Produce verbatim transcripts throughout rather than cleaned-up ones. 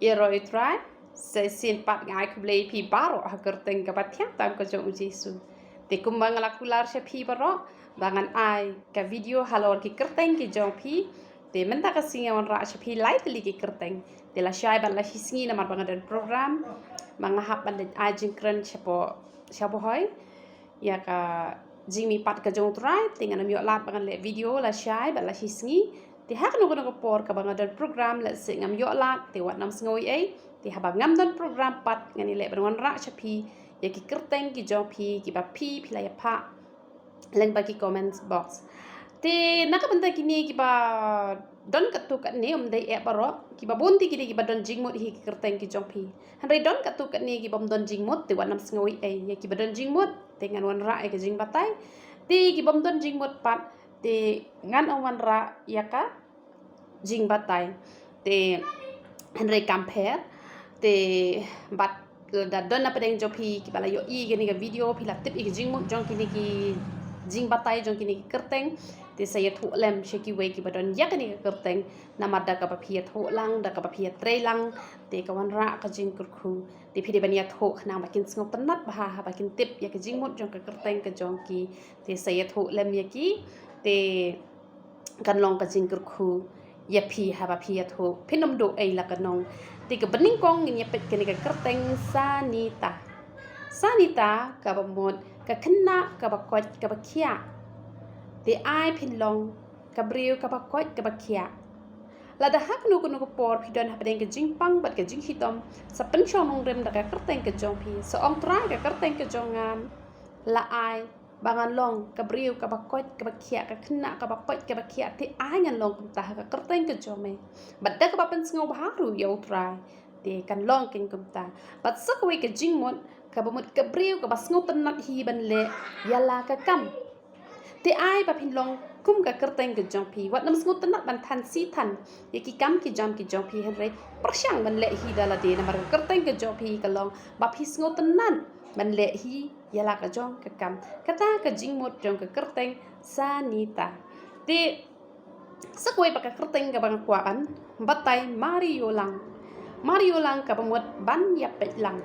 Ïaroh ïa u Trai, sa shisien pat nga ai khublei ïa phi baroh ha ka kyrteng kaba thiang tam ka jong u Jisu. Te kumba nga la kular sha phi baroh ba ngan ai ka video halor ki kyrteng ki jong phi. Te mynta ka sngi nga wanrah sha phi lai tylli ki kyrteng. Te lashai bad lashisngi namar ba nga don program, ba nga hap ban leit ai jingkren shapoh, sha Bhoi ïa ka jingmihpat ka jong u Trai, te ngan ym ïoh lad ba ngan leh video lashai bad lashisngi. Te ha kano kano ka por kaba nga don program, lehse ngam ïoh lad, te wat nym sngew ei ei. Te haba ngam don program pat, ngan ïaleh ban wanrah sha phi ïa ki kyrteng ki jong phi kiba phi, phi la ïa phah lyngba ki comments box. Te na ka bynta kine kiba don katto katne, ym dei eh baroh, kiba bun te ki dei kiba don jingmut hi ki kyrteng ki jong phi. Hynrei don katto katne kibym don jingmut, te wat nym sngew ei ei. Ïa kiba don jingmut, te ngan wanrah ïa ka jingbatai. Te kibym don jingmut pat, te ngan ym wanrah ïa ka jingbatai. Te hynrei kam pher, te bad lada don na pdeng jong phi kiba la ïohi ïa kane ka video, phi la tip ïa ka jingmut jong kine ki jingbatai jong kine ki kyrteng, te sa ïathuh lem sha kiwei kiba don ïa kane ka kyrteng. Namar da kaba phi ïathuh lang, da kaba phi ïatrei lang, te ka wanrah ka jingkyrkhu. Te phi dei ban ïathuh khnang ba kin sngewtynnat bha haba kin tip ïa ka jingmut jong ka kyrteng ka jong ki. Te sa ïathuh lem ïa ki, te kan long ka jingkyrkhu ïa phi haba phi ïathuh. Phin ym duh ei la ka nong. Te kaba nyngkong ngin ïa peit kane ka kyrteng Sanita. Sanita kaba mut ka khynnah kaba koit kaba khiah. Te ai phin long ka briew kaba koit kaba khiah. Lada ha kano kano ka por phi don hapdeng ka jingpang bad ka jingshitom, sa pynshong nongrim da ka kyrteng ka jong phi, sa ong, Trai, ka kyrteng ka jong nga la ai ba ngan long ka briew kaba koit kaba khiah, ka khynnah kaba koit kaba khiah, te ai ngan long kumta ha ka kyrteng ka jong me. Bad da kaba pynsngewbha ruh ïa u Trai, te kan long kein kumta. Bad sa kawei ka jingmut kaba mut ka briew kaba sngewtynnat hi ban leh ïa la ka kam. Te ai ba phin long kum ka kyrteng ka jong phi. Wat nym sngewtynnat ban than shi than ïa ki kam ki jam ki jong phi, hynrei pyrshang ban leh hi da lade, namar ka kyrteng ka jong phi ka long ba phi sngewtynnat ban leh hi ïa la ka jong ka kam. Kata ka jingmut jong ka kyrteng Sanita. Te sa kawei pat ka kyrteng kaba nga kwah ban batai, Mariolang. Mariolang kaba mut ban ïapeit lang.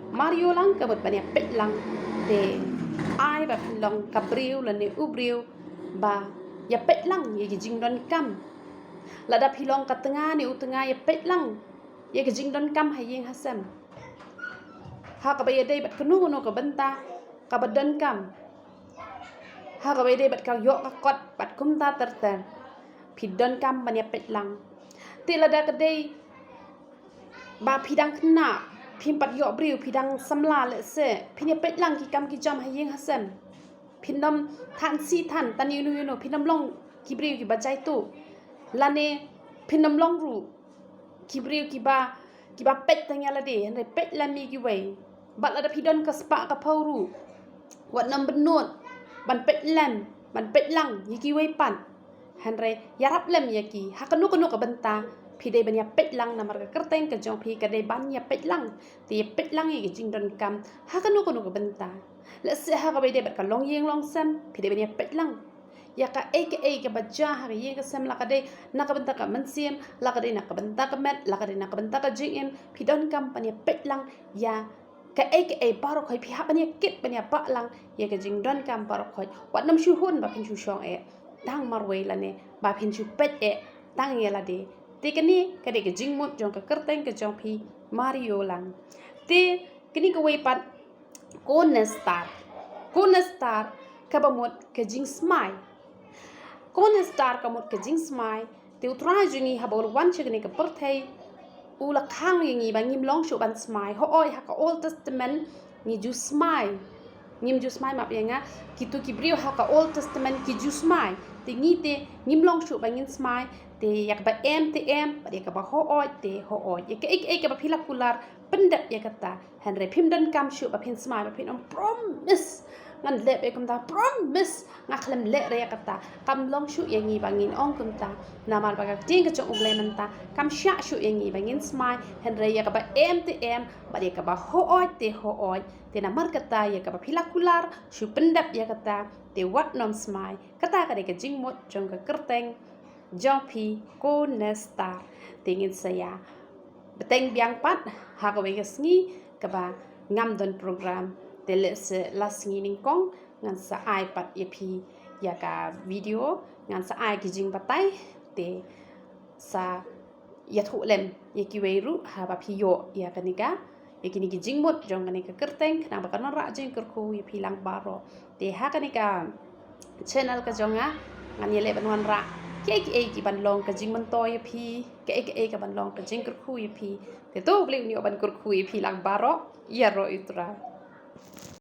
Mariolang ka mut ban ïapeit lang. Te ai ba phin long ka briew lane u briew ba ïapeit lang ïa ki jingdonkam. Lada phi long ka tnga ne u tnga, ïapeit lang ïa ki jingdonkam ha ïing ha sem. Ha kaba ïadei bad kano kano ka bynta kaba donkam, ha kaba ïadei bad ka ïoh ka kot bad kumta ter ter, phi donkam ban ïapeit lang. Te lada ka dei ba phi dang khynnah, phim pat ïoh briew, phi dang samla lehse, phin ïapeit lang ki kam ki jam ha ïing ha sem. Phin nym than shi than, than ïano ïano, phin nym long ki briew kiba jaituh. Lane phin nym long ruh ki briew kiba, kiba peit tang ïa lade, hynrei peit lem ïa kiwei. Bad lada phi don ka spah ka phew ruh, wat nym bynnud ban peit lem, ban peit lang ïa kiwei pat. Hynrei ïarap lem ïa ki ha kano kano ka bynta. Phi dei ban ïapeit lang, namar ka kyrteng ka jong phi ka dei ban ïapeit lang. Te ïapeit lang ïa ki jingdonkam ha kano kano ka bynta. Lehse ha kaba ïadei bad ka longïing longsem, phi dei ban ïapeit lang ïa kaei kaei kaba jia ha ka ïing ka sem, la ka dei na ka bynta ka mynsiem, la ka dei na ka bynta ka met, la ka dei na ka bynta ka jingim. Phi donkam ban ïapeit lang ïa kaei kaei baroh khoit, phi hap ban ïakit ban ïabah lang ïa ka jingdonkam baroh khoit. Wat nym shu hun ba phin shu shong eh tang marwei lane ba phin shu peit eh tang ïa lade. Te kane ka dei ka jingmut jong ka kyrteng ka jong phi, Mariolang. Te kane kawei pat, Konestar. Konestar kaba mut ka jingsmai. Konestar ka mut ka jingsmai. Te u Trai jong ngi haba u la wan sha kane ka pyrthei, u la khang ïa ngi ba ngim long shuh ban smai. Hooid, ha ka Old Testament ngi ju smai. Ngim ju smai, map ïa nga. Kito ki briew ha ka Old Testament ki ju smai. Te ngi te ngim long shuh ba ngin smai. Te ïa kaba em te em, bad ïa kaba hooid te hooid. Ïa kaei kaei kaba phi la kular, pyndep ïa kata. Hynrei phim donkam shuh ba phin smai, ba phin ong, promise, ngan leh beit kumta, promise, nga khlem leh re ïa kata. Kam long shuh ïa ngi ba ngin ong kumta. Namar ba ka ktien ka jong U Blei mynta kam shah shuh ïa ngi ba ngin smai. Hynrei ïa kaba em te em, bad ïa kaba hooid te hooid. Te namar kata ïa kaba phi la kular, shu pyndep ïa kata. Te wat nym smai. Kata ka dei ka jingmut jong ka kyrteng jong phi, Konestar. Te ngin sa ïa bteng biang pat ha kawei ka sngi kaba ngam don program. Te lehse la sngi nyngkong ngan sa ai pat ïa phi ïa ka video, ngan sa ai ki jingbatai, te sa ïathuh lem ïa kiwei ruh haba phi ïoh ïa kane ka, ïa kine ki jingmut jong kane ka kyrteng, khnang ba kan wanrah jingkyrkhu ïa phi lang baroh. Te ha kane ka channel ka jong nga ngan ïaleh ban wanrah kiei kiei ki ban long ka jingmyntoi ïa phi, kiei kiei ka ban long ka jingkyrkhu ïa phi. Te to U Blei un ïoh ban kyrkhu ïa phi lang baroh. Ïaroh ïa U Trai.